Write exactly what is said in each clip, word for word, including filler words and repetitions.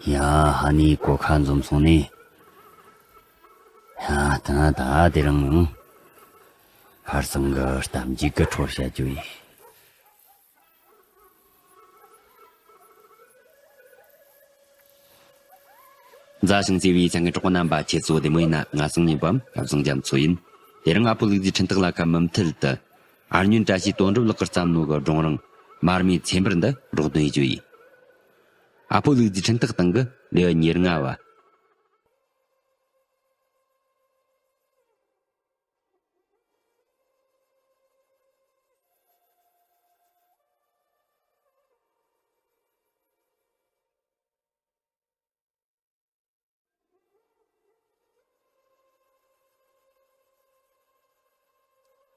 ཡ། ཧ་ནི་གོ་ཁ་འཛོམས་སོང་ནི། ཡ། ད་ད་དེ་རིང་ཁར་སང་གི་གཏམ་རྒྱུད་ཀྱི་འཕྲོ་བཤད་རྒྱུ་ཡིན། མཛའ་ཞིང་བརྩེ་བའི་ཚང་གི་གྲོགས་པོ་རྣམ་པ་ཁྱེད་ཚོ་བདེ་མོ་ཡིན་ན། ང་སང་ཉིན་པའམ་བཟང་རྒྱ་མཚོ་ཡིན། དེ་རིང་ཨ་ཕོ་ལུག་རྫིའི་འཕྲིན་སྟེགས་ལ་ཁ་མུ་མཐུད་དུ། ཨར་སྨྱོན་བཀྲ་ཤིས་དོན་གྲུབ་ལགས་ཀྱིས་བརྩམས་ནོ་གི་སྒྲུང་རིང་མར་མེའི་ཚེ་འབར་འདི་རོགས་འདོན་ཡེད་རྒྱུ་ཡིན། ཨ་ཕོ་ལུག་རྫིའི་འཕྲིན་སྟེགས་སྟེང་གི་ལེའུ་ཉེར་ལྔ་བ།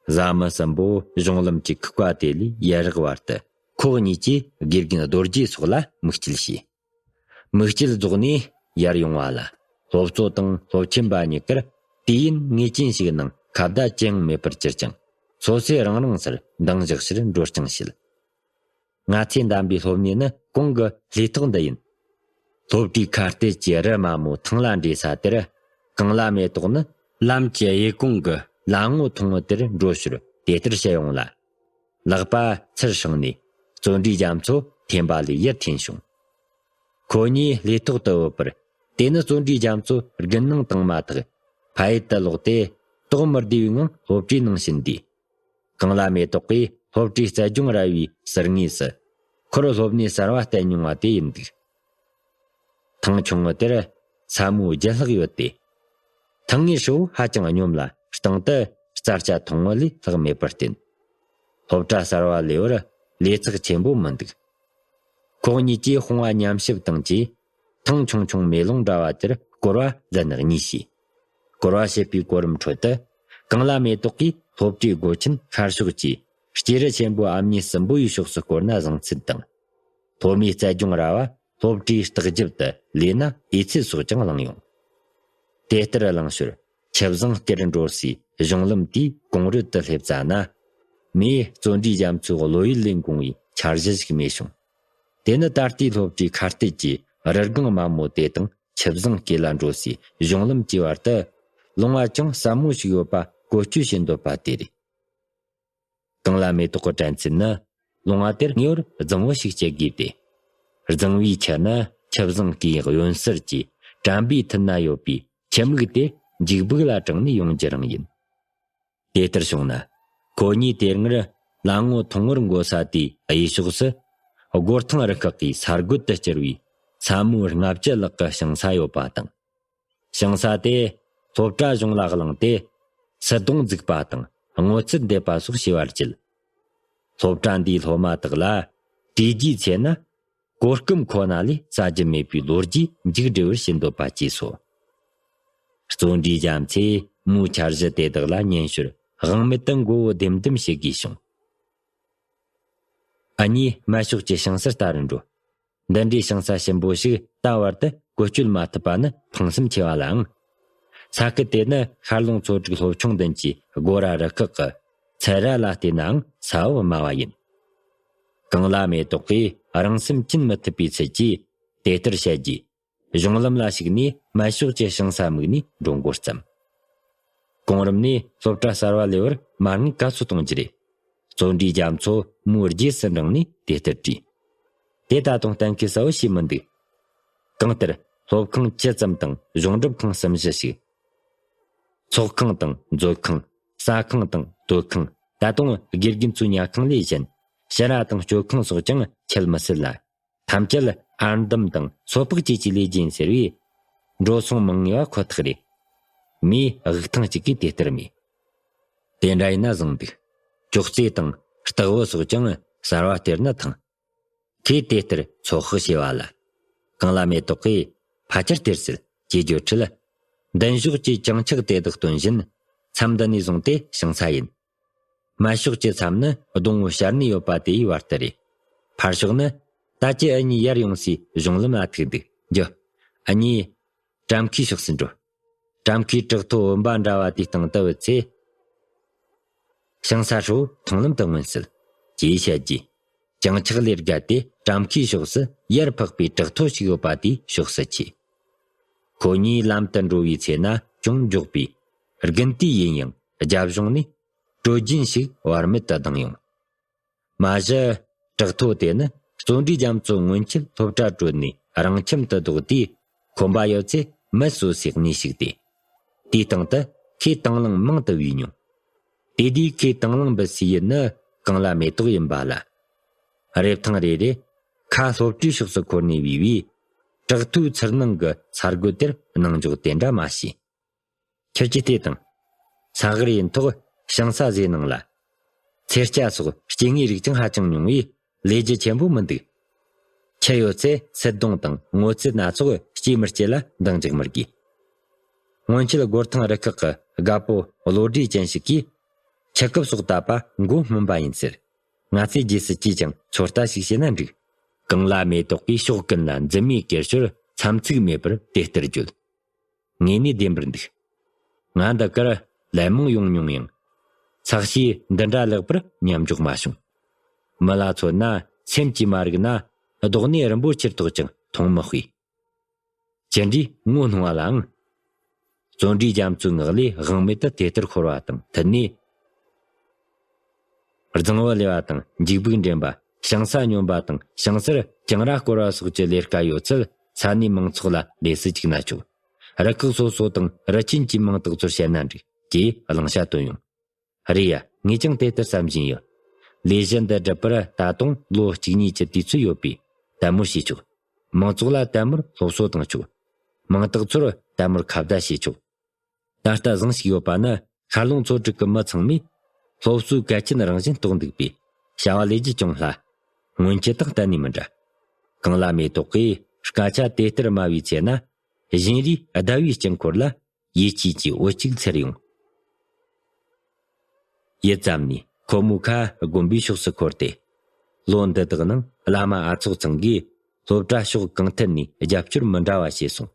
བཟའ་མི་གསུམ་པོ་གཞུང་ལམ་གྱི་ཁུག་པ་དེ་ལས་ཡར་རག་བར་དུ། ཁོ་གཉིས་ཀྱིས་དགེ་རྒན་རྡོ་རྗེ་སོགས་ལ་མིག་དཔྱད་བྱས། མིག་དཔྱད་རྫོགས་ནས་ཡར་ཡོང་བ་ལ། སློབ་གཙོ་དང་སློབ་ཆེན་པ་གཉིས་ཀར་དུས་ཡུན་ངེས་ཅན་ཞིག་ནང་ཁ་བརྡ་ཅི་ཡང་མེད་པར་གྱུར་ཅིང་། སོ་སོས་རང་རང་སར་འདང་རྒྱག་ཕྱིར་འགྲོ་རྐྱང་བྱེད། ང་ཚོས་འདེམས་པའི་སློབ་གནས་ནི་གོང་གི་ལྷེ་ཐོག་འདི་ཡིན། སློབ་གྲྭའི་ཁ་གཏད་ཀྱི་རི་དམའ་མོ་ཐང་ལ་འདྲེས་ས་དེར། གངས་ལྷ་མེ་ཏོག་ནི་ལམ་གྱི་གཡས་གོང་གི་ལ་ངོ་ཐུང་ངུ་དེར་འགྲོ་ཞོར་དེ་ལྟར་བཤད་ཡོང་ལ། ལག་པ་ཚུར་བསྲིངས་ནས་བརྩོན་འགྲུས་རྒྱ་མཚོ་ཐེམ་པ་ལས་ཡར་འཐེན་བྱུང་། ཁོ་གཉིས་ལྷེ་ཐོག་ཏུ་བུད་པར། དེ་ནི་བརྩོན་འགྲུས་རྒྱ་མཚོ་དགུན་གནང་བཏང་མ་ཐག་ཕ་ཡུལ་དུ་ལོག་སྟེ། དོགས་མི་བདེ་བའི་ངང་སློབ་གྲྭའི་ནང་ཕྱིན་དུས། གངས་ལྷ་མེ་ཏོག་གིས་སློབ་གྲྭའི་རྩལ་སྦྱོང་ར་བའི་ཟུར་ངོས་སུ་ཁོར་སློབ་གནས་གསར་བ་བསྟན་མྱོང་བ་དེ་ཡིན་འདུག། ཐང་ཆུང་ངུ་དེར་ས་མོ་བརྒྱད་ལྷག་ཡོད་དེ། ཐང་ངའི་ཧྲིལ་བོ་ཧ་ཅང་སྙོམས་ལ། སྟེང་དུ་རྩྭ་ཆ་ཐུང་ངུ་ལས་ལྷག་མེད་པར་བརྟེན། སློབ་གྲྭ་གསར་བ་ལེ་བར་ལས་ཚེགས་ཆེན་པོ་མི་འདུག། ཁོང་གཉིས་ཀྱིས་དཔུང་བ་མཉམ་གཤིབ་བཏང་རྗེས། ཐང་ཆུང་ཆུང་མེ་ལོང་འདྲ་བ་དེར་སྐོར་བ་གཟའ་ནག་གཉིས་བྱས། སྐོར་བ་བྱེད་པའི་གོ་རིམ་ཁྲོད་དུ། གངས་ལྷ་མེ་ཏོག་གིས་སློབ་གྲྭའི་སྒོ་ཆེན་ཤར་ཕྱོགས་ཀྱི་སྐྱེས་རི་ཆེན་པོའི་ཨ་མྱེས་སྲིན་པོ་ཡི་ཕྱོགས་སུ་བསྐོར་ན་བཟང་ཚུལ་དང་། སློབ་མའི་རྩལ་སྦྱོང་ར་བ་སློབ་གྲྭའི་ལྟག་རྒྱབ་ཏུ་ལས་ན་འོས་ཚུལ་སོགས་ཀྱང་གླེང་ཡོང་། དེ་ལྟར་གླེང་ཞོར་ཆུ་བཟང་སྐེར་འགྲོ་སའི་གཞུང་ལམ་དེའི་གོང་རོལ་དུ་སླེབས་ཙ་ན། མིས་བརྩོན་འགྲུས་རྒྱ་མཚོའི་བློ་ཡུལ་ལས་འགོངས་པའི་འཆར་གཞི་ཞིག་རྨིས་བྱུང་། དེ་ནི་ད་ལྟའི་སློབ་གྲྭའི་ཁ་གཏད་ཀྱི་རི་སྒང་དམའ་མོ་དེ་དང་ཆུ་བཟང་སྐེ་ལ་འགྲོ་སའི་གཞུང་ལམ་གྱི་བར་དུ། ལུང་བ་ཅུང་ཟབ་མོ་ཞིག་ཡོད་པ་བཀོལ་སྤྱོད་བྱེད་འདོད་པ་དེ་རེད། གངས་ལྷ་མེ་ཏོག་གི་དྲན་ཚུལ་ནི། ལུང་བ་དེར་ངེས་པར་རྫིང་བུ་ཞིག་སྐྱེ་དགོས་ཏེ། རྫིང་བུའི་ཆུ་ནི་ཆུ་བཟང་སྐེའི་གཡོན་ཟུར་གྱི་བྲམ་པའི་མཐིལ་ན་ཡོད་པའི་ཆུ་མིག་དེ་འཇིགས་སྦུག་ལ་དྲངས་ནས་ཡོང་རྒྱུ་རང་ཡིན། དེ་ལྟར་བྱུང་ན། ཁོ་གཉིས་དེ་སྔར་ལ་ངོ་ཐུང་ངུར་འགོ་ས་དེའི་གཡས་ཕྱོགས་སུ། སྒོར་ཐང་རུ་ཁག་གིས་ས་རྒོད་དུ་བསྐྱུར་བའི་ས་མོ་ལྔ་བཅུ་ལྷག་གི་ཞིང་ས་ཡོད་པ་དང་། ཞིང་ས་དེ་སློབ་གྲྭ་གཞུང་ལ་བླངས་ཏེ། སིལ་སྡོང་འཛུགས་པ་དང་སྔོ་ཚལ་འདེབས་པ་སོགས་བྱས་པར་བརྒྱུད། སློབ་གྲྭ་འདིའི་སློབ་མ་དག་ལ་དུས་རྒྱུན་ཚེ་ན་གོར་སྐུམ་ཁོ་ན་ལས་ཟ་རྒྱུ་མེད་པའི་ལོ་རྒྱུས་མཇུག་སྒྲིལ་བར་བྱེད་འདོད་པ་བཅས་སོ། བརྩོན་འགྲུས་རྒྱ་མཚོས་མོའི་འཆར་གཞི་དེ་དག་ལ་ཉན་ཞོར་དབང་མེད་དུ་མགོ་བོ་ལྡེམ་ལྡེམ་བྱེད་དགོས་བྱུང་། ཨ་ནི་སྨད་ཕྱོགས་ཀྱི་ཞིང་སར་ལྟ་རུ་འགྲོ། འདི་འདྲའི་ཞིང་ས་ཞིམ་པོ་ཞིག་ད་བར་དུ་བཀོལ་སྤྱོད་མ་ཐུབ་པ་ནི་ཕངས་སེམས་ཆེ་བ་ལའང་། ས་ཁུལ་དེ་ནི་ཤར་ལུང་ཚོ་དྲུག་སློབ་ཆུང་མདུན་གྱི་སྒོ་ར་རུ་ཁག་གི་ཚལ་ར་ལ་བལྟས་ནའང་ས་འོག་དམའ་བ་ཡིན། གངས་ལྷ་མེ་ཏོག་གིས་རང་སེམས་གཅིན་མི་ཐུབ་པའི་ཚུལ་གྱིས་དེ་ལྟར་བཤད་རྗེས། གཞུང་ལམ་ལ་ཞུགས་ནས་སྨད་ཕྱོགས་ཀྱི་ཞིང་ས་མིག་ནས་འགྲོ་འགོ་བརྩམས། གོང་རིམ་ནས་སློབ་གྲྭ་གསར་བ་ལེ་བར་མ་དངུལ་ག་ཚོད་གཏོང་རྒྱུ་རེད། བརྩོན་འགྲུས་རྒྱ་མཚོ་མོའི་རྗེས་སུ་འབྲངས་ནས་དེ་ལྟར་དྲིས། དེ་ད་དུང་གཏན་འཁེལ་གསལ་བོ་བྱས་མི་འདུག། གང་ལྟར་སློབ་ཁང་བཅུ་ཙམ་དང་གཞུང་སྒྲུབ་ཁང་གསུམ་བཞི་ཞིག། ཚོགས་ཁང་དང་མཛོད་ཁང་། ཟ་ཁང་དང་སྡོད་ཁང་། ད་དུང་དགེ་རྒན་ཚོའི་ཉལ་ཁང་ལས་གཞན་ཕྱི་ར་དང་སྤྱོད་ཁང་སོགས་ཀྱང་ཁྱད་མི་སྲིད་ལ། ཐམས་ཅད་ཨར་འདམ་དང་སོ་ཕག་བཅས་ཀྱི་ལས་རྒྱུ་ཡིན་ཟེར་བས། འགྲོ་སོང་མང་ངེས་པ་ཁོ་ཐག་རེད། མིའི་དབུགས་ཐང་གཅིག་གིས་དེ་ལྟར་སྨྲས། དེ་འདྲ་ཡིན་ན་བཟང་འདུག། ཅོག་ཙེ་དང་སྟེགས་བུ་སོགས་ཀྱང་གསར་བ་སྟེར་ན་ཐང་། ཁོས་དེ་ལྟར་ཚོད་དཔག་བྱས་པ་ལ། གངས་ལྷ་མེ་ཏོག་གིས་ཕལ་ཆེར་སྟེར་སྲིད་ཅེས་བརྗོད་འཕྲལ། མདུན་ཕྱོགས་ཀྱི་གྱང་ཆག་དེ་དག་སྟོན་བཞིན། མཚམས་འདི་ནས་བཟུང་སྟེ་ཞིང་ས་ཡིན། སྨད་ཕྱོགས་ཀྱི་མཚམས་ནི་སྡོང་བོ་ཞར་ནས་ཡོད་པ་དེའི་བར་དུ་རེད། ཕར་ཕྱོགས་ནི་ད་ཅི་ཨ་ནི་ཡར་ཡོང་སའི་གཞུང་ལམ་ལ་ཐུག་འདུག། འགྱོ། ཨ་ནི་གྲམ་ཁའི་ཕྱོགས་སུ་འགྲོ། གྲམ་ཁའི་བྲག་ཐོ་བུམ་པ་འདྲ་བ་དེའི་སྟེང་དུ་བུད་ཚེ། ཞིང་ས་ཧྲིལ་བོ་མཐོང་ལམ་དུ་མངོན་སྲིད། ཅེས་བཤད་རྗེས། གྱང་ཆག་ལས་བརྒལ་ཏེ་བྲམ་ཁའི་ཕྱོགས་སུ་ཡར་འཕགས་པའི་བྲག་ཐོ་ཞིག་ཡོད་པ་དེའི་ཕྱོགས་སུ་ཆས། ཁོ་གཉིས་ལམ་དུ་འགྲོ་བའི་ཚེ་ན་ཅུང་མགྱོགས་པས་དགུན་དུས་ཡིན་ཡང་རྒྱབ་གཞུང་ནས་དྲོད་རྒྱུན་ཞིག་བར་མེད་དུ་ལྡང་ཡོང་། མ་གཞི། བྲག་ཐོ་དེ་ནི་བརྩོན་འགྲུས་རྒྱ་མཚོ་སྔོན་ཆད་སློབ་གྲྭ་གྲོལ་ནས་རང་ཁྱིམ་དུ་ལྡོག་དུས་ཁོམ་པ་ཡོད་ཚེ་མི་གསོད་སའི་གནས་ཤིག་སྟེ། དེའི་སྟེང་དུ་ཁོས་དང་བླངས་མང་དུ་བུས་མྱོང་། དེ་དུས་ཁོས་དང་བླངས་འབུལ་སའི་ཡུལ་ནི་གངས་ལ་མེ་ཏོག་ཡིན་པ་ལ། རེབ་ཐང་རེ་རེ་ཁ་སློབ་གྲྭའི་ཕྱོགས་སུ་འཁོར་ནས་བུས་པས། བྲག་ཐོའི་ཚུར་སྣང་གི་ས་རྒོད་དེར་སྣང་འཇོག་དེ་འདྲ་མ་བྱས། ཁྱེད་ཀྱིས་བལྟས་དང་། ས་གར་ཡིན་ཐོག་ཞིང་ས་ཟོས་ནང་ལ། ཚེར་སྐྱ་སོགས་སྐྱེ་དངོས་རིགས་ཀྱང་ཧ་ཅང་ཉུང་བས་ལས་རྒྱུ་ཆེན་པོ་མི་འདུག་ཁྱི་ཡོད་ཚེ་སིལ་སྡོང་དང་སྔོ་ཚལ་སྣ་ཚོགས་སྐྱེ་མི་སྐྱེ་ལ་འདང་རྒྱག་མི་དགོས། སྔོན་ཆད་སྒོར་ཐང་རུ་ཁག་གི་རྒད་པོ་བློ་གྲོས་ཅན་ཞིག་གིས། ཁྱི་གབ་སོགས་བཏབ་པ་མགོ་སྨིན་པ་ཡིན་ཟེར། ང་ཚོས་རྗེས་སུ་ཅིས་ཀྱང་ཚོད་ལྟ་ཞིག་བྱས་ན་འགྲིག་གངས་ལ་མེ་ཏོག་གིས་ཕྱོགས་ཀུན་ལ་འཛིན་མའི་སྐད་ཤོར་མཚམས་ཚིགས་མེད་པར་དེ་ལྟར་བརྗོད། ངས་ནི་བདེན་པར་འདུག་ང་འདི་གར་ལན་མང་ཡོང་མྱོང་ཡང་། ཚགས་ཤེས་འདི་འདྲ་ལེགས་པར་མཉམ་འཇོག་མ་བྱུང་། མི་ལ་མཚོན་ན་སེམས་ཀྱིས་མ་རིག་ན་ལྡོག་ནས་རིན་པོ་ཆེར་ཐོགས་ཀྱང་མཐོང་མི་དཔེ། ཅི་འདྲའི་ངོ་གནོང་བ་ལའང་། བརྩོན་འགྲུས་རྒྱ་མཚོའི་ངག་ལས་དབང་མེད་དུ་དེ་ལྟར་ཤོར་བ་དང་མཐུན་ནས། རྫིང་བུ་ལས་བ་དང་འཇིགས་སྦུག་འདྲེན་པ་ཞིང་ས་སྙོམས་པ་དང་ཞིང་སར་གྱང་ར་བསྐོར་བ་སོགས་ཀྱི་ལས་ཀ་ཡོད་ཚད་ས་གནས་མང་ཚོགས་ལ་ལས་སུ་བཅུག་ན་ཆོག་རུ་ཁག་སོ་སོ་དང་རུ་ཆེན་གྱི་མིང་དག་ཚུར་བཤད་ན་འགྲིག་ཅེས་གླེང་བྱ་བཏོན་ཡོང་། རེད་ཡ། ངས་ཀྱང་དེ་ལྟར་བསམ་བཞིན་ཡོད། ལས་གཞི་འདི་སྒྲུབ་པར་ད་དུང་ལོ་གཅིག་གཉིས་ཀྱི་དུས་ཚོད་ཡོད་པས་དལ་མོ་བྱེད་ཆོག་མང་ཚོགས་ལ་དལ་མོར་སློབ་གསོ་བཏང་ཆོག་མིང་དག་ཚུར་དལ་མོར་ཁ་བརྡ་བྱེད་ཆོག་ད་ལྟ་བཟང་ཞིག་ཡོད་པ་ནི་ཤར་ལུང་ཚོ་དྲུག་གི་མི་ཚང་མས་སློབ་གསོའི་གལ་ཆེན་རང་བཞིན་རྟོགས་འདུག་པས་བྱ་བ་ལས་རྒྱུ་ཅུང་སླ། སྔོན་ཆད་དང་གཏན་ནས་མི་འདྲ། གངས་ལ་མེ་ཏོག་གིས་སྐད་ཆ་དེ་ལྟར་སྨྲ་བའི་ཚེ་ན་བཞིན་རས་ཟླ་བའི་དཀྱིལ་འཁོར་ལ་ཡིད་ཆེས་ཀྱི་འོད་ཅིག་འཚེར་ཡོང་། ཡུད་ཙམ་ནས་ཁོ་མོའི་ཁ་དགོན་པའི་ཕྱོགས་སུ་འཁོར་ཏེ། ལོ་འདི་དག་ནང་བླ་མ་ཨ་ཚོགས་ཚང་གིས་སློབ་གྲྭ་ཕྱོགས་གང་ཐད་ནས་རྒྱབ་སྐྱོར་མི་འདྲ་བ་བྱས་སོང་།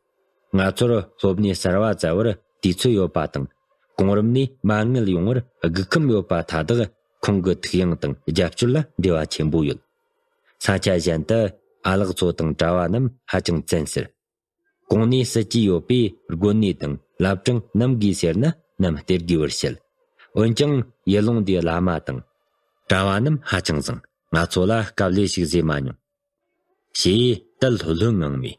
ང་ཚོར་སློབ་གཉེར་གསར་བ་བཙལ་བར་དུས་ཚོད་ཡོད་པ་དང་། གོང་རིམ་ནས་མ་དངུལ་ཡོང་བར་སྒུག་ཁུམ་ཡོད་པ་མཐའ་དག་ཁོང་གི་ཐུགས་ཡངས་དང་རྒྱབ་སྐྱོར་ལ་འབྲེལ་བ་ཆེན་པོ་ཡོད། ས་ཆ་གཞན་དུ་ཨ་ལགས་ཚོ་དང་གྲྭ་བ་རྣམས་ཧ་ཅང་བཙན་ཟེར། གོང་ནས་སྲིད་ཇུས་ཡོད་པས་དགོན་གནས་དང་བླ་བྲང་ནམ་དགོས་ཟེར་ན་ནམ་སྟེར་དགོས་པར་བཤད། འོན་ཀྱང་ཡུལ་ལུང་འདིའི་བླ་མ་དང་གྲྭ་བ་རྣམས་ཧ་ཅང་བཟང་། ང་ཚོ་ལ་དཀའ་ལས་ཤིག་བཟོས་མ་མྱོང་། ཞེས་དལ་ལྷོད་ལྷོད་ངང་མོས།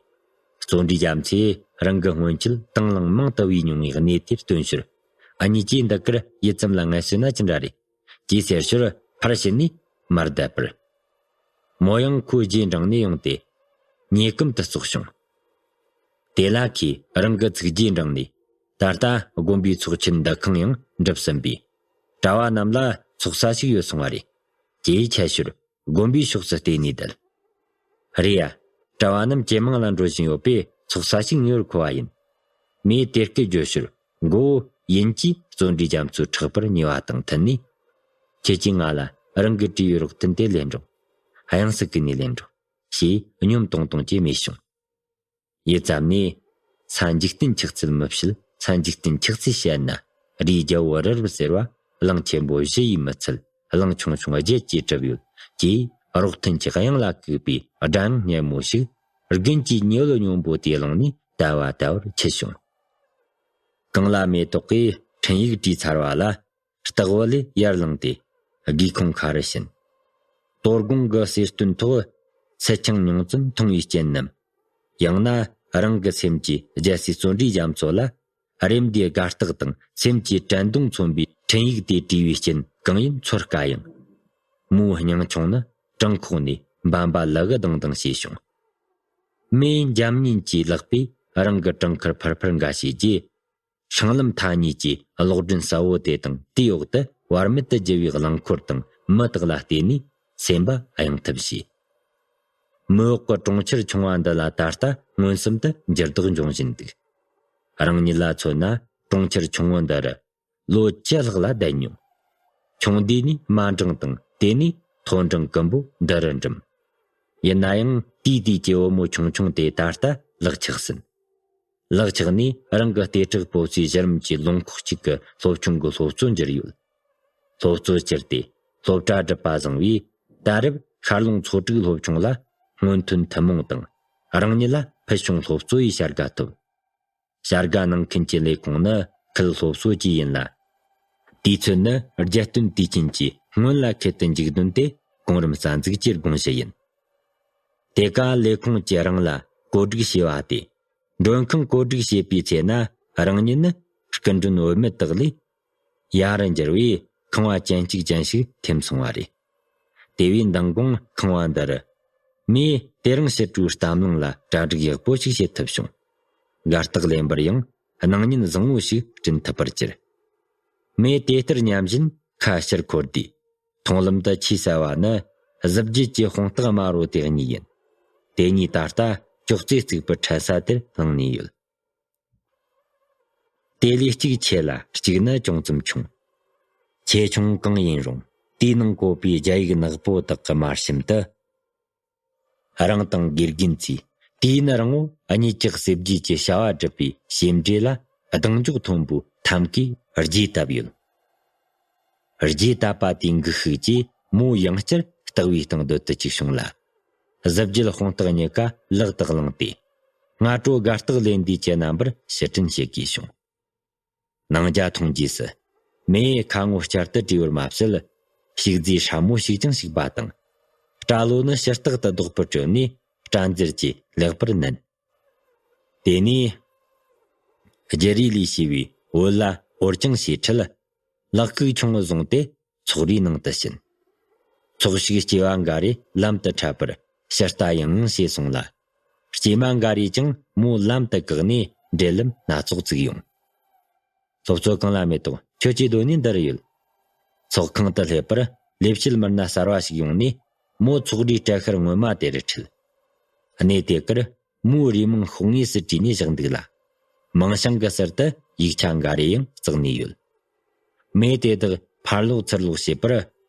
བརྩོན་འགྲུས་རྒྱ་མཚོས་རང་གི་སྔོན་ཆད་དང་བླངས་མང་དུ་བུས་མྱོང་བའི་གནས་དེར་བསྟུན་ཞོར། ཨ་ཉེ་ཀྱིས་འདི་གར་ཡུད་ཙམ་ལ་ངལ་གསོས་ན་ཅི་འདྲ་རེད། ཅེས་ཟེར་ཞོར་ཕར་ཕྱིན་ནས་མར་བསྡད་པར། མོ་ཡང་ཁོའི་རྗེས་འབྲངས་ནས་ཡོང་སྟེ། ཉེ་གམ་དུ་ཙོག་བྱུང་། དེ་ལ་ཁོས་རང་གི་ཚིག་རྗེས་འབྲངས་ནས། ད་ལྟ་དགོན་པའི་ཚོགས་ཆེན་འདུ་ཁང་ཡང་འགྲུབ་ཟིན་པས། གྲྭ་བ་རྣམས་ལ་ཚོགས་ས་ཞིག་ཡོད་སོང་བ་རེད། ཅེས་འཆད་ཞོར་དགོན་པའི་ཕྱོགས་སུ་བལྟས་ནས་བསྡད། རེད་ཡ། གྲྭ་བ་རྣམས་ཇེ་མང་ལ་འགྲོ་བཞིན་ཡོད་པས་ཚོགས་ས་ཞིག་ཉོ་བར་མཁོ་བ་ཡིན། མོས་དེ་སྐད་བརྗོད་ཞོར་མགོ་བོ་ཡིན་གྱིས་བརྩོན་འགྲུས་རྒྱ་མཚོའི་ཕྲག་པར་ཉེ་བ་དང་མཐུན་ནས། ཁྱེད་ཀྱིས་ང་ལ་རང་གི་བྲིས་ཡོད་རོགས་ཐུན་དེ་ལེན་རོགས། དབྱངས་སུ་བཀུག་ནས་ལེན་རོགས། ཞེས་སྙོམས་ཏོང་ཏོང་གིས་སྨྲས་བྱུང་། ཡུད་ཙམ་ནས། ས་འཇིག་རྟེན་ཆགས་ཚུལ་མི་བཤད། ས་འཇིག་རྟེན་ཆགས་ཚུལ་བཤད་ན། རིའི་རྒྱལ་པོ་རི་རབ་ཟེར་བ། གླིང་ཆེན་པོ་བཞི་ཡིས་མི་ཚད། གླིང་ཆུང་ཆུང་བརྒྱད་ཀྱིས་གྲུབ་ཡོད། ཅེས་རོགས་ཐུན་གྱི་དབྱངས་ལ་བཀུག་པའི་སྒྲ་དབྱངས་སྙན་མོ་ཞིག་དགུན་གྱི་ཉི་འོད་སྙོམས་པོ་དེའི་ཀློང་ནས་དལ་བ་དལ་བར་འཁྱིལ་བྱུང་། གངས་ལ་མེ་ཏོག་གིས་འཕྲིན་ཡིག་བྲིས་ཚར་བ་ལ། སྟེགས་བུ་ལས་ཡར་ལངས་ཏེ། སྒེའུ་ཁུང་ཁ་རུ་ཕྱིན། དོ་དགོང་གི་གསོལ་སྟོན་ཐོག་སིལ་ཆང་ཉུང་ཙམ་འཐུང་བའི་རྐྱེན་ནམ། ཡང་ན་རང་གི་སེམས་ཀྱི་རྒྱལ་སྲས་བརྩོན་འགྲུས་རྒྱ་མཚོ་ལ། རེམ་འདིའི་དགའ་རྟགས་དང་སེམས་ཀྱི་དྲན་གདུང་མཚོན་པའི་འཕྲིན་ཡིག་དེ་བྲིས་པའི་རྐྱེན་གང་ཡིན་ཚོར་དཀའ་ཡང་། མོའི་སྙིང་ཆུང་ནི་བྲང་ཁོག་ནས་འབབ་འབབ་ལུ་གུ་ལྡང་ལྡང་བྱས་བྱུང་། མོས་འཇམ་ཉིན་གྱིས་བརླགས་པས་རང་གི་བྲང་ཁར་ཕར་ཕར་འགའ་བྱས་རྗེས། སྲང་ལམ་མཐའ་གཉིས་ཀྱི་གློག་སྒྲོན་གསལ་བོ་དེ་དང་དེའི་འོག་ཏུ་བར་མེད་དུ་རྒྱུ་བའི་རླངས་འཁོར་དང་མི་དག་ལ་བལྟས་ནས་སེམས་པ་གཡེང་ཐབས་བྱས། མི་འོག་གི་གྲོང་ཁྱེར་ཆུང་བ་འདི་ལ་ད་ལྟ་མངོན་སུམ་དུ་འགྱུར་ལྡོག་འབྱུང་བཞིན་འདུག་རང་ཉིད་ལ་མཚོན་ན་གྲོང་ཁྱེར་ཆུང་ངུ་འདི་རུ་ལོ་བཅུ་ལྷག་ལ་བསྡད་མྱོང་། ཆུང་དུས་ནས་དམའ་འབྲིང་དང་དེ་ནས་མཐོ་འབྲིང་ཀུན་པོ་འདི་རུ་འགྲིམ། ཡིན་ན་ཡང་དེའི་དུས་ཀྱི་བུ་མོ་ཆུང་ཆུང་དེ་ད་ལྟ་ལག་ཆགས་ཟིན། ལག་ཆགས་ནས་རང་གི་ལྟེ་ཁྲག་སྤོ་སའི་གཞི་རིམ་གྱི་ལུང་ཁོག་ཅིག་གི་སློབ་ཆུང་གི་སློབ་གཙོ་གྱུར་ཡོད། སློབ་གཙོ་གྱུར་ཏེ་སློབ་གྲྭ་སྒྲུབ་པ་བཟང་བས་ ད་རེབ་ཤར་ལུང་ཚོ་དྲུག་སློབ་ཆུང་ལ་སྔོན་ཐོན་ཐུན་མོང་དང་རང་ཉིད་ལ་ཕུལ་བྱུང་སློབ་གཙོ་ཡི་བྱ་དགའ་ཐོབ། བྱ་དགའ་གནང་མཁན་གྱི་ལས་ཁུངས་ནི་ཁུལ་སློབ་གསོ་བཅས་ཡིན་ལ། དུས་ཚོད་ནི་རྒྱལ་སྟོན་དུས་ཆེན་གྱི་སྔོན་ལ་ཁེལ་དུ་འཇུག་དོན་དེ་གོང་རིམ་རྩ་འཛུགས་ཀྱི་དགོངས་གཞི་ཡིན། དེ་ག་ལས་ཁུངས་ཀྱིས་རང་ལ་བཀོད་སྒྲིག་བྱས་པ་སྟེ། མགྲོན་ཁང་བཀོད་སྒྲིག་བྱེད་པའི་ཚེ་ན་རང་ཉིད་ནི་སྐུ་མགྲོན་འོས་མི་དག་ལས་ཡར་འགྱུར་བའི་ཁང་བ་ཅན་གཅིག་ཅན་ཞིག་ཐེམ་སོང་བ་རེད། དེ་བས་མདང་དགོང་ཁང་བ་འདིར་མོས་དེ་རིང་ཕྱི་དྲོའི་གཏམ་གླེང་ལ་གྲ་སྒྲིག་ཡག་པོ་ཞིག་བྱེད་ཐུབ་བྱུང་། དགའ་རྟགས་ལེན་པར་ཡང་སྣང་བརྙན་བཟང་བོ་ཞིག་བསྐྲུན་ཐུབ་པར་གྱུར། མོས་དེ་ལྟར་སྙམ་བཞིན་ཁ་ཕྱིར་འཁོར་དུས། མཐོང་ལམ་དུ་ཆེས་གསལ་བ་ནི་གཟི་བརྗིད་ཀྱི་དཔུང་རྟགས་དམར་བོ་དེ་གཉིས་ཡིན། དེ་གཉིས་ད་ལྟ་ཅོག་ཙེ་གཙིགས་པུ་འཕྲད་ས་དེར་ལྷུང་ནས་ཡོད། དེ་ལས་གཅིག་ཆེ་ལ་གཅིག་ནི་ཅུང་ཙམ་ཆུང་། ཆེ་ཆུང་གང་ཡིན་རུང་དེའི་ནང་བཀོད་པའི་རྒྱ་ཡིག་ནག་པོ་དག་གི་དམར་ཤམ་དུ། རང་དང་དགེ་རྒན་ཚོས་དུས་ཡུན་རིང་བོ་གཉིད་ཀྱི་གསེབ་རྗེས་ཀྱི་བྱ་བ་སྒྲུབ་པའི་ཞེ་འགྲས་ལ་གདེང་འཇོག་མཐོན་པོའི་ཐབས་ཀྱིས་རྒྱས་བཏབ་ཡོད། རྒྱས་བཏབ་པ་དེའི་འགུལ་ཤུགས་ཀྱིས་མོ་ཡང་བསྐྱར་ལྟེགས་བུའི་སྟེང་སྡོད་དུ་བཅུག་བྱུང་ལ། གཟི་བརྗིད་དཔུང་རྟགས་གཉིས་ཀ་ལག་ཏུ་བླངས་ཏེ། སྔ་དྲོ་དགའ་རྟགས་ལེན་དུས་ཀྱི་རྣམ་པར་ཕྱིར་དྲན་བྱེད་དགོས་བྱུང་། ནང་རྒྱ་མཐོང་རྗེས་སུ། མོས་ཁ་ངོ་བསྐྱར་དུ་བྲིས་པར་མ་ཟད། ཞིག་རྫས་སྲབ་མོ་ཞིག་ཀྱང་ཞིག་པ་དང་། སྐྲ་ལོ་ནི་ཕྱི་རྟག་ཏུ་རྡོག་པར་གྲོལ་ནས་སྐྲ་འཛེར་གྱིས་ལེགས་པར་མནན། དེ་ནས། རྒྱུ་རས་ལས་བྱས་པའི་འོད་ལ་འོར་ཅིང་ཞེས་ཁྲིད། ལག་ཁུག་ཆུང་ངུ་བཟུང་སྟེ་ཚོགས་རའི་ནང་དུ་ཕྱིན། ཚོགས་ཞུགས་སྐྱེས་པ་འགའ་རེ་ལམ་དུ་འཕྲད་པར་ཕྱིར་ལྟ་ཡང་ཡང་བྱས་སོང་ལ། སྐྱེས་མ་འགའ་རེས་ཀྱང་མོ་ལམ་དུ་བཀག་ནས་འབྲེལ་ལམ་སྣ་ཚོགས་བཙུགས་ཡོང་། སློབ་གཙོ་གང་ལ་མེ་ཏོག་ཁྱོད་ཀྱི་སྡོད་གནས་འདི་རུ་ཡོད། ཚོགས་ཁང་དུ་སླེབས་པར་ལས་བྱེད་མི་སྣ་གསར་བ་ཞིག་ཡོང་ནས་མོ་ཚོགས་རའི་གྲལ་ཤར་སྔོན་མ་དེ་རུ་ཁྲིད། གནས་དེ་གར་མོའི་རུས་མིང་ཤོག་ངོས་སུ་བྲིས་ནས་བཞག་འདུག་ལ། མིང་བྱང་གི་ཟུར་དུ་ཡིག་ཆ་འགའ་རེ་ཡང་བརྩེགས་ནས་ཡོད། མོས་དེ་དག་ཕར་སློག་ཚུར་སློག་བྱེད་པར།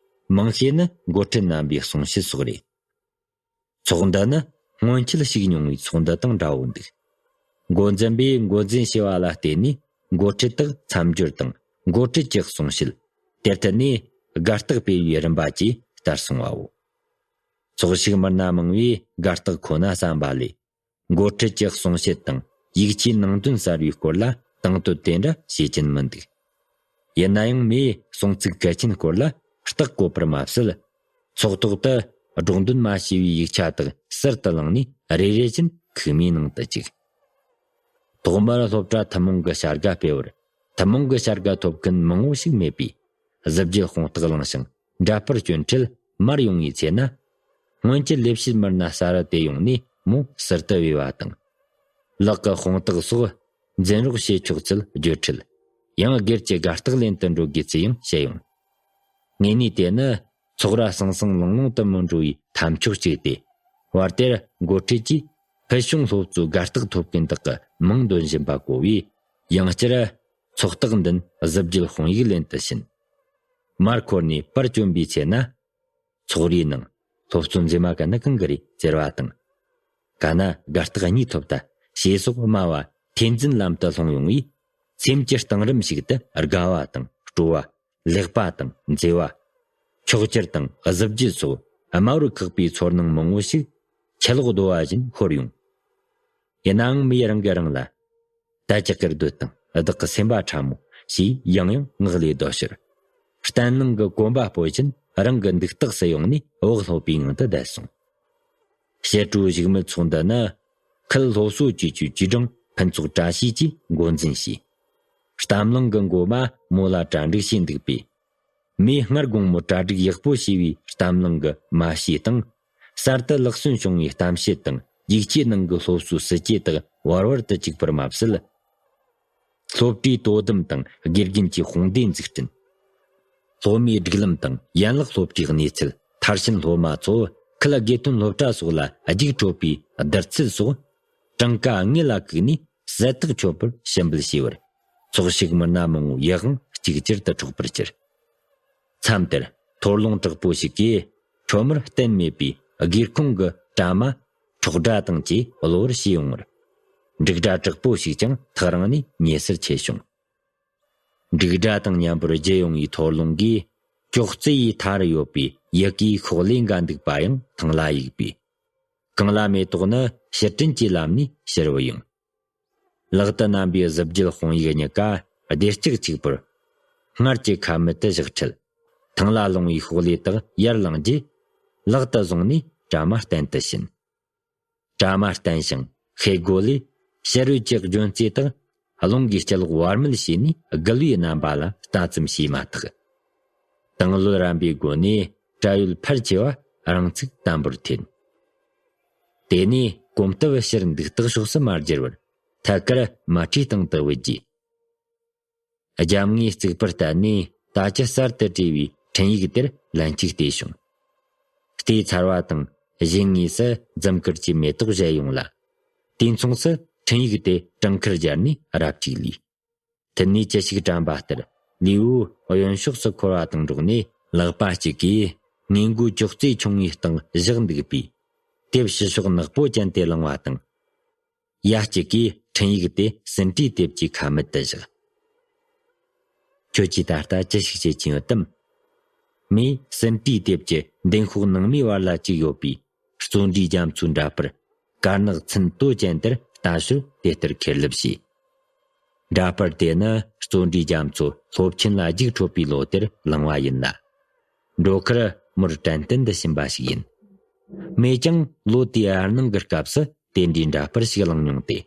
མིང་ཤས་ནི་འགོ་ཁྲིད་རྣམ་པའི་གསུང་བཤད་སོགས་རེད། ཚོགས་འདུ་ནི་སྔོན་ཆད་ཞུགས་མྱོང་བའི་ཚོགས་འདུ་དང་འདྲ་བོ་འདུག། འགོ་འཛིན་པས་འགོ་འཛིན་བྱས་པ་ལ་བརྟེན་ནས་འགོ་ཁྲིད་དག་མཚམས་སྦྱོར་དང་འགོ་ཁྲིད་ཀྱི་གསུང་བཤད། དེར་བརྟེན་ནས་དགའ་རྟགས་སྤེལ་བའི་རིམ་པ་བཅས་དར་སོང་བའོ། ཚོགས་ཞུགས་མི་སྣ་མང་བས་དགའ་རྟགས་ཁོ་ན་བསམ་པ་ལས། འགོ་ཁྲིད་ཀྱི་གསུང་བཤད་དང་ཡིག་ཆའི་ནང་དོན་གསར་བའི་སྐོར་ལ་དང་དོད་དེ་འདྲ་བྱེད་ཀྱིན་མི་འདུག། ཡིན་ན་ཡང་མོས་གསུང་ཚིག་གལ་ཆེན་སྐོར་ལ་རྟགས་བཀོད་པར་མ་ཟད། ཚོགས་ཐོག་ཏུ་སྒྲོག་འདོན་མ་བྱས་པའི་ཡིག་ཆ་དག་ཟུར་དུ་བླངས་ནས་རེ་རེ་བཞིན་ཁུག་མའི་ནང་དུ་བཅུག། ཐོག་མར་སློབ་གྲྭ་ཐུན་མོང་གི་བྱ་དགའ་སྤེལ་བར་ཐུན་མོང་གི་བྱ་དགའ་ཐོབ་མཁན་མང་བོ་ཞིག་མེད་པས། གཟི་བརྗིད་དཔུང་རྟགས་བླངས་ཤིང་འདྲ་པར་སྐྱོན་ཁྲིད་མར་ཡོང་བའི་ཚེ་ན། སྔོན་ཆད་ལས་བྱེད་མི་སྣ་གསར་དེ་ཡོང་ནས་མོ་ཟུར་དུ་བོས་པ་དང་། ལག་གི་དཔུང་རྟགས་སོགས་འཛིན་རོགས་བྱེད་ཆོག་ཚུལ་བརྗོད་ཁྲིད། ཡང་སྒེར་གྱི་དགའ་རྟགས་ལེན་དུ་འགྲོ་དགོས་ཚུལ་ཡང་བཤད་ཡོང་། ངེད་གཉིས་དེ་ནི་ཚོགས་ར་ཟང་ཟིང་ལིང་ལིང་དུ་མི་འགྲོ་བའི་ཐབས་མཆོག་ཅིག་སྟེ། བར་དེར་འགོ་ཁྲིད་ཀྱིས་ཕུལ་བྱུང་སློབ་གཙོའི་དགའ་རྟགས་ཐོབ་མཁན་དག་གི་མིང་འདོན་བཞིན་པ་གོ་བས། ཡང་བསྐྱར་ཚོགས་རྟགས་མདུན་གཟི་བརྗིད་དཔུང་ཡིག་ལེན་དུ་ཕྱིན། མར་འཁོར་ནས་པར་བསྐྱོན་པའི་ཚེ་ན། ཚོགས་རའི་ནང་སློབ་གཙོ་མཛེས་མ་གན་ན་གང་གི་རེད་ཟེར་བ་དང་། ག་ན་དགའ་རྟགས་གཉིས་ཐོབ་ད་ཞེས་སོགས་སྨྲ་བ་ཐོས་འཛིན་ལམ་དུ་ལྷུང་ཡོང་བས། སེམས་ཀྱི་གཏིང་རིམ་ཞིག་ཏུ་དགའ་བ་དང་སྤྲོ་བ། ལེགས་པ་དང་མཛེས་པ། མཆོག་གྱུར་དང་གཟི་བརྗིད་སོགས་དམའ་བར་ཁེགས་པའི་ཚོར་སྣང་མང་བོ་ཞིག་ཆུ་ལོག་རྡོ་བ་བཞིན་ཤོར་ཡོང་། ཡིན་ནའང་མོས་རང་གིས་རང་ལ། ད་ཅག་གི་སྡོད་དང་བདག་གི་སེམས་པ་ཕྲ་མོ་ཞེས་ཡང་ཡང་ངག་ལས་ཟློས་ཕྱིར། གཏན་ནང་གི་གོམ་པ་སྤོ་བཞིན་རང་གི་འདུག་སྟེགས་སུ་ཡོང་ནས་འོག་སློབ་པའི་ངང་དུ་བསྡད་སོང་། ཕྱི་དྲོའི་བཞུགས་མོལ་ཚོགས་འདུ་ནི་ཁུལ་སློབ་གསོ་ཅུས་ཀྱི་ཅུས་ཀྲང་ཕུན་ཚོགས་བཀྲ་ཤིས་ཀྱིས་འགོ་འཛིན་བྱས། གཏམ་གླེང་གི་འགོ་མ་མོ་ལ་གྲ་སྒྲིག་བྱས་འདུག་པས། མོས་སྔར་དགོང་མོ་གྲ་སྒྲིག་ཡག་པོ་བྱས་པའི་གཏམ་གླེང་གི་མ་ཕྱི་དང་། གསར་དུ་ལག་སོན་བྱུང་བའི་གཏམ་བཤད་དང་ཡིག་ཆའི་ནང་གི་སློབ་གསོའི་སྲིད་ཇུས་དག་བར་བར་དུ་བཅུག་པར་མ་ཟད། སློབ་གྲྭའི་དོ་དམ་དང་དགེ་རྒན་གྱི་དཔུང་སྡེ་འཛུགས་སྐྲུན། སློབ་མའི་སྒྲིག་ལམ་དང་ཡན་ལག་སློབ་གྲྭའི་གནས་ཚུལ། མཐར་ཕྱིན་སློབ་མ་ཚོ་ཁུལ་དགེ་ཐོན་སློབ་གྲྭ་སོགས་ལ་རྒྱུགས་སྤྲོད་པའི་བསྡུར་ཚད་སོགས་གྲངས་ཀ་དངོས་ལ་བཀུག་ནས་གསལ་ཐག་ཆོད་པར་ཞིབ་འབུལ་བྱས་པར། ཚོགས་ཞུགས་མི་སྣ་མང་བོ་ཡིད་དབང་གཅིག་གྱུར་དུ་འཕྲོག་པར་གྱུར། མཚམས་དེར་མཐོ་སློང་དྲག་པོ་ཞིག་གིས་ཁྲོམ་ར་གཏན་མེད་པའི་སྒེའུ་ཁུང་གི་དྲ་མ་ཁྲོག་སྒྲ་དང་བཅས་གློ་བུར་ཞིག་ཡོང་བར། འབྲུག་སྒྲ་དྲག་པོ་ཞིག་ཀྱང་ཐག་རིང་ནས་ཉེ་སར་མཆེད་བྱུང་། འབྲུག་སྒྲ་དང་མཉམ་པར་རྒྱུ་ཡོང་བའི་མཐོ་སློང་གིས་ ཅོག་ཙེ་ཡི་མཐའ་རུ་ཡོད་པའི་ཡི་གེའི་ཤོག་ལེ་འགའ་འདུག་པ་ཡང་ཐང་ལ་གཡུགས་པས། གངས་ལ་མེ་ཏོག་ནི་ཕྱིར་དྲན་གྱི་ལམ་ནས་ཕྱིར་བུད་ཡོང་། ལག་ཏུ་བསྣམས་པའི་གཟི་བརྗིད་དཔང་ཡིག་གཉིས་ཀ་བདེ་སྐྱིད་གཅིག་པུར། སྔར་གྱི་ཁ་མལ་དུ་བཞག་འཕྲལ། ཐང་ལ་ལྷུང་བའི་ཤོག་ལེ་དག་ཡར་བླངས་རྗེས། ལག་ཏུ་བཟུང་ནས་གྲྭ་མ་གཏན་དུ་ཕྱིན། གྲྭ་མ་བསྟན་ཞིང་ཤེལ་སྒོ་ལས་ཕྱི་རོལ་གྱི་སྒྱུ་རྩལ་དག་རླུང་གིས་སྤྱི་ལོག་བར་མེད་བྱས་ནས་སྒུལ་བའི་རྣམ་པ་ལ་ལྟ་ཙམ་བྱས་མ་ཐག། དང་བློ་རམ་པའི་སྒོ་ནས་བྲན་གཡོག་ཕལ་ཆེ་བ་རང་ཚུགས་དམ་པོར་འཐེན། དེ་ནས་གོམ་སྟབས་ཕྱིར་འདུག་སྟེགས་ཕྱོགས་སུ་མ་བསྒྱུར་བར་ཐད་ཀར་མལ་ཁྲིའི་སྟེང་དུ་བུད་རྗེས། རྒྱབ་ངོས་རྩིག་པར་བལྟས་ནས་ད་ཅི་གསར་དུ་བྲིས་པའི་འཕྲིན་ཡིག་དེར་ལན་གཅིག་བལྟས་བྱུང་། ལྟས་ཚར་བ་དང་གཞན་དངོས་སུ་རྫུམ་དཀར་གྱི་མེ་ཏོག་བཞད་ཡོང་ལ། དུས་མཚུངས་སུ་འཕྲིན་ཡིག་དེ་བྲང་ཁར་སྦྱར་ནས་རབ་ཅིག་ལུས། མཐུད་ནས་ཅི་ཞིག་དྲན་པ་ལྟར་ལུས་པོ་གཡོན་ཕྱོགས་སུ་འཁོར་བ་དང་འགྲོགས་ནས། ལག་པ་གཅིག་གིས་སྔས་མགོའི་ཅོག་ཙེ་ཆུང་ངུའི་སྟེང་བཞག་འདུག་པས། དེབ་ཕྱི་ཕྱོགས་ནག་པོ་ཅན་དེ་བླངས་པ་དང་། ཡ་གཅིག་གིས་འཕྲིན་ཡིག་དེ་ཟིན་བྲིས་དེབ་ཀྱི་ཁ་མལ་དུ་བཞག། ཁྱོད་ཀྱིས་ད་ལྟ་ཅི་ཞིག་བྱེད་ཀྱིན་ཡོད་དམ། མོས་ཟིན་བྲིས་དེབ་ཀྱི་མདུན་ཤོག་ནང་མའི་བར་ལ་བཅུག་ཡོད་པའི་བརྩོན་འགྲུས་རྒྱ་མཚོའི་འདྲ་པར་དཀར་ནག་ཚོན་དོ་ཅན་དེར་ལྟ་ཞོར་དེ་ལྟར་ཁེར་ལབ་བྱས། འདྲ་པར་དེ་ནི་བརྩོན་འགྲུས་རྒྱ་མཚོ་སློབ་ཆེན་ལ་རྒྱུགས་འཕྲོད་པའི་ལོ་དེར་བླངས་པ་ཡིན་ལ། འགྲོ་ཁར་མོར་དྲན་རྟེན་དུ་ཕྱིན་པ་ཞིག་ཡིན། མོས་ཀྱང་ལོ་དེའི་ཨར་ནང་གི་སྐབས་སུ་དེ་འདྲའི་འདྲ་པར་ཞིག་བླངས་མྱོང་སྟེ།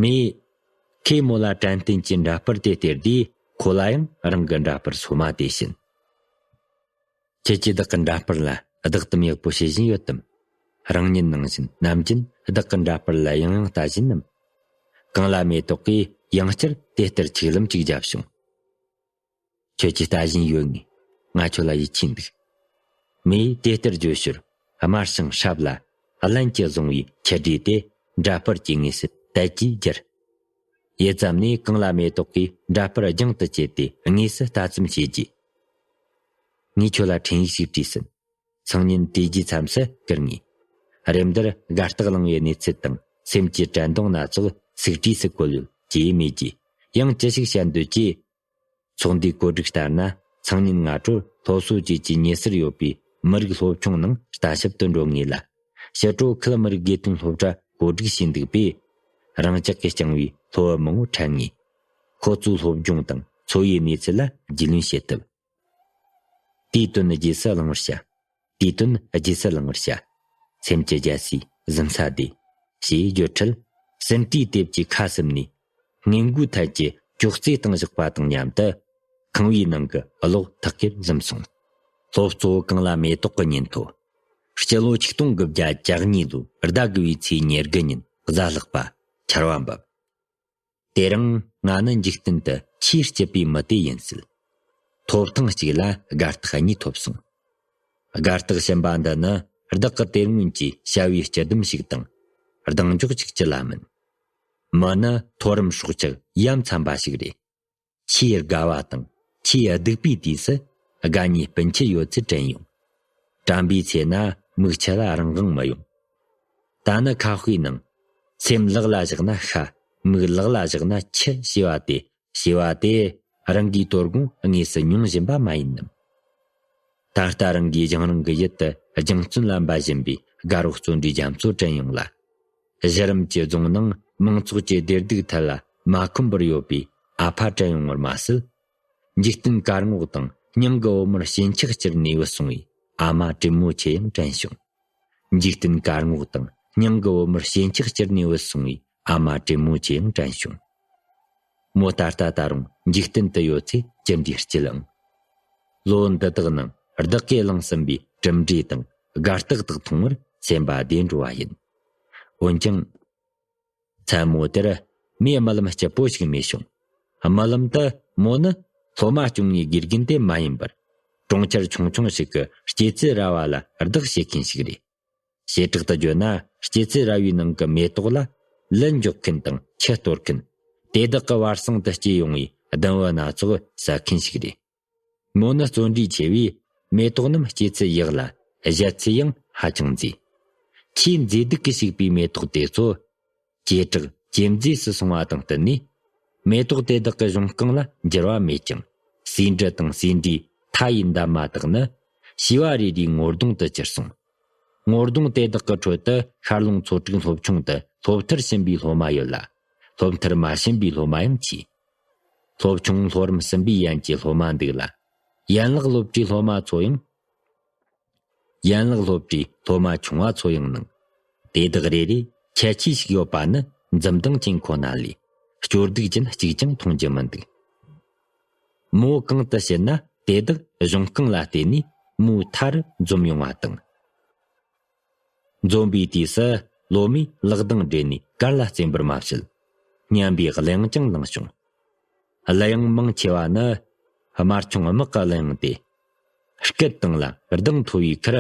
མོས་ཁོས་མོ་ལ་དྲན་རྟེན་གྱི་འདྲ་པར་དེ་སྟེར་དུས། ཁོ་ལ་ཡང་རང་གི་འདྲ་པར་སོ་མ་དེ་བྱིན། ཁྱེད་ཀྱིས་བདག་གི་འདྲ་པར་ལ་བདག་ཏུ་ཡག་པོ་བྱེད་བཞིན་ཡོད་དམ། རང་ཉིད་ནང་བཞིན་ནམ་རྒྱུན་བདག་གི་འདྲ་པར་ལ་ཡང་ཡང་ལྟ་བཞིན་ནམ། གངས་ལ་མེ་ཏོག་གིས་ཡང་བསྐྱར་དེ་ལྟར་ཆིག་ལམ་གཅིག་བརྒྱབ་བྱུང་། ཁྱོད་ཀྱིས་ལྟ་བཞིན་ཡོད་ངེས། ང་ཁྱོད་ལ་ཡིད་ཆེས་འདུག། མོས་དེ་ལྟར་བརྗོད་ཞོར་དམར་ཞིང་སྲབ་ལ་རླན་གྱིས་བཟུང་བའི་ཆུ་སྒྲོས་དེ་འདྲ་པར་གྱི་ངོས་སུ་དལ་གྱིས་བསྒྱུར། ཡུད་ཙམ་ནས་གངས་ལ་མེ་ཏོག་གིས་འདྲ་པར་རྒྱང་དུ་བཀྱེད་དེ་དངོས་སུ་ལྟ་ཙམ་བྱས་རྗེས། ངས་ཁྱོད་ལ་འཕྲིན་ཡིག་ཞིག་བྲིས་ཟིན། སང་ཉིན་དུས་བརྒྱའི་མཚམས་སུ་བསྐུར་ངེས། རེབ་འདིར་དགའ་རྟགས་བླངས་པའི་གནས་ཚུལ་དང་སེམས་ཀྱི་དྲན་གདུང་སྣ་ཚོགས་ཚིག་བྲིས་སུ་བཀོད་ཡོད་ཅེས་སྨྲས་རྗེས། ཡང་ཅི་ཞིག་བཤད་འདོད་ཀྱིས། ཚོགས་འདུའི་བཀོད་སྒྲིག་ལྟར་ན། སང་ཉིན་སྔ་དྲོར་སློབ་གསོ་བཅས་ཀྱི་ཉེ་སར་ཡོད་པའི་མི་རིགས་སློབ་ཆུང་ནང་ལྟ་ཞིབ་ཏུ་འགྲོ་ངེས་ལ། ཕྱི་དྲོ་ཁུལ་མི་རིགས་དགེ་ཐོན་སློབ་གྲྭ་བཀོད་སྒྲིག་བྱས་འདུག་པས། རང་ཅག་གིས་བསྐྱངས་པའི་སློབ་བུ་མང་པོ་འཕྲད་ངེས། ཁོ་ཚོའི་སློབ་སྦྱོང་དང་འཚོ་བའི་གནས་ཚུལ་ལ་རྒྱུས་ལོན་བྱེད་ཐུབ། དེའི་དོན་རྗེས་སུ་བླང་བར་བྱ། དེའི་དོན་རྗེས་སུ་བླང་བར་བྱ། སེམས་ཀྱི་རྒྱལ་སྲས་གཟིམ་ས་བདེ། ཞེས་བརྗོད་འཕྲལ། ཟིན་བྲིས་དེབ་ཀྱི་ཁ་ཟུམ་ནས། སྔས་མགོའི་ཐད་ཀྱི་ཅོག་ཙེའི་སྟེང་བཞག་པ་དང་མཉམ་དུ། ཁང་བའི་ནང་གི་གློག་ཐག་གིར་གཟིམ་སོང་། སློབ་གཙོ་བོ་གངས་ལ་མེ་ཏོག་གི་ཉིན་ཐོ། སྤྱི་ལོ་ཆིག་སྟོང་དགུ་བརྒྱ་གྱ་གཉིས་ལོའི་ཟླ་དགུ་བའི་ཚེས་ཉེར་དགུ་ཉིན་གཟའ་ལྷག་པ། ཆར་བ་འབབ། དེ་རིང་ང་ནི་འཇིག་རྟེན་དུ་ཆེས་སྐྱིད་པའི་མི་དེ་ཡིན་སྲིད། ཐོབ་ཐང་གཅིག་ལ་དགའ་རྟགས་གཉིས་ཐོབ་སོང་། དགའ་རྟགས་གཞན་པ་འདི་ནི་བདག་གི་དེ་སྔོན་གྱི་བྱ་བའི་སྤྱི་སྡོམ་ཞིག་དང་། གདེང་འཇོག་ཅིག་ཅི་ལ་མིན། མི་ནི་མཐོ་རིམ་སྲོག་ཆགས་ཡ་མཚན་པ་ཞིག་རེད། ཆེས་དགའ་བ་དང་ཆེས་སྡུག་པའི་དུས་སུ་དགའ་ཉེ་སྤུན་མཆེད་ཡོད་ཚུལ་དྲན་ཡོང་། དྲན་པའི་ཚེ་ན་མིག་ཆུ་ལ་རང་དབང་མི་ཡོང་། ད་ནི་ཁ་དཔེའི་ནང་། སེམས་ལག་ལ་བཞག་ན་ཤ། མིག་ལག་ལ་བཞག་ན་ཆུ་ཞེས་པ་དེ། ཞེས་པ་དེ་རང་གིས་དོ་དགོང་དངོས་སུ་མྱོང་བཞིན་པ་མ་ཡིན་ནམ། ད་ལྟ་རང་གིས་རྒྱང་རིང་གི་ཡུལ་དུ་རྒྱང་བཙུན་ལ་འབད་བཞིན་པའི་དགའ་རོགས་བརྩོན་འགྲུས་རྒྱ་མཚོ་དྲན་ཡོང་ལ། གཞི་རིམ་གྱི་རྫོང་ནང་མང་ཚོགས་ཀྱི་བདེ་སྡུག་ཐད་ལ་མ་འཁོན་པར་ཡོད་པའི་ཨ་ཕ་དྲན་ཡོང་བར་མ་ཟད། འཇིག་རྟེན་དཀར་ངོགས་དང་སྙིང་གི་འོ་མར་ཞེན་ཆགས་སྐྱུར་ནས་བུད་སོང་བའི་ཨ་མ་དྲིན་མོ་ཆེ་ཡང་དྲན་བྱུང་། འཇིག་རྟེན་དཀར་ངོགས་དང་སྙིང་གི་འོ་མར་ཞེན་ཆགས་སྐྱུར་ནས་བུད་སོང་བའི་ཨ་མ་དྲིན་མོ་ཆེ་ཡང་དྲན་བྱུང་། མོ་ད་ལྟ་ད་རུང་འཇིག་རྟེན་དུ་ཡོད་ཚེ་ཅི་འདྲའི་སྐྱིད་ཨང་། ལོ་འདི་དག་ནང་བདག་གིས་བླངས་ཟིན་པའི་གྲུབ་འབྲས་དང་དགའ་རྟགས་དག་མཐོང་བར་སེམས་པ་བདེ་འགྲོ་བ་ཡིན། འོན་ཀྱང་། མཚན་མོ་དེར་མོས་རྨི་ལམ་སྐྱིད་པོ་ཞིག་རྨིས་བྱུང་། རྨི་ལམ་དུ་མོ་ནི་སློབ་མ་སྐྱོང་བའི་དགེ་རྒན་དེ་མ་ཡིན་པར། གྲོང་ཁྱེར་ཆུང་ཆུང་ཞིག་གི་སྐྱེད་ཚལ་ར་བ་ལ་བདག་བྱེད་མཁན་ཞིག་རེད། བྱེ་བྲག་ཏུ་བརྗོད་ན། སྐྱེད་ཚལ་ར་བའི་ནང་གི་མེ་ཏོག་ལ་ལན་འཇོག་མཁན་དང་ཆུ་གཏོར་མཁན། དེ་དག་གི་བར་གསེང་དུ་སྐྱེས་ཡོང་བའི་ལྡུམ་བུ་སྣ་ཚོགས་ཟ་མཁན་ཞིག་རེད། མོ་ནི་བརྩོན་འགྲུས་ཆེ་བས་མེ་ཏོག་རྣམས་སྐྱེད་ཚལ་ཡག་ལ་བཞད་ཚད་ཡང་ཧ་ཅང་མཛེས། ཆེས་མཛེས་སྡུག་གིས་བྱུགས་པའི་མེ་ཏོག་དེ་ཚོ་ཇེ་དྲག་ཇེ་མཛེས་སུ་སོང་བ་དང་བསྟུན་ནས། མེ་ཏོག་དེ་དག་གི་གཞུང་རྐང་ལ་འགྱུར་བ་མེད་ཀྱང་། ཟེའུ་འབྲུ་དང་ཟེའུ་འབྲུའི་ མཐའ་ཡི་འདབ་མ་དག་ནི་བྱིས་པ་རེ་རེའི་ངོ་གདོང་དུ་གྱུར་སོང་། ངོ་གདོང་དེ་དག་གི་ཁྲོད་དུ་ཤར་ལུང་ཚོ་དྲུག་སློབ་ཆུང་དུ་སློབ་མཐར་ཕྱིན་པའི་སློབ་མ་ཡོད་ལ། སློབ་མཐར་མ་ཕྱིན་པའི་སློབ་མ་ཡང་མཆིས། སློབ་ཆུང་ལྷོ་རིམ་གསུམ་པའི་ཡན་གྱི་སློབ་མ་འདུག་ལ། ཡན་ལག་སློབ་གྲྭའི་སློབ་མ་ཚོ་ཡང་། ཡན་ལག་སློབ་གྲྭའི་སློབ་མ་ཆུང་བ་ཚོ་ཡང་ནང་། དེ་དག་རེ་རེ་ཁྱད་ཆོས་ཤིག་ཡོད་པ་ནི་འཛུམ་མདངས་ཅན་ཁོ་ན་ལས་སྐྱོ་སྡུག་ཅན་གཅིག་ཀྱང་མཐོང་རྒྱུ་མི་འདུག་མོ་གང་དུ་བཤད་ན་དེ་དག་གཞུང་རྐང་ལ་བརྟེན་ནས་མོའི་མཐའ་རུ་འཛོམས་ཡོང་བ་དང་། འཛོམས་པའི་དུས་སུ་ལོ་མས་ལག་གདང་སྦྲེལ་ནས་གར་ལ་རྩེན་པར་མ་བྱེད། སྙན་པའི་གླུ་དབྱངས་ཀྱང་ལངས་བྱུང་། གླུ་དབྱངས་མང་ཆེ་བ་ནི་དམར་ཆུང་དམག་གི་གླུ་དབྱངས་ཏེ། སྐད་དང་ལ་གདངས་མཐོ་བའི་ཁར་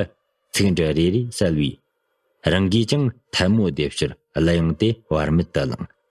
ཚིག་འབྲུ་རེ་རེ་གསལ་བའི་རང་གིས་ཀྱང་ཐལ་མོ་རྡེབ་ཕྱིར་གླུ་དབྱངས་དེ་བར་མེད་དུ་ལངས།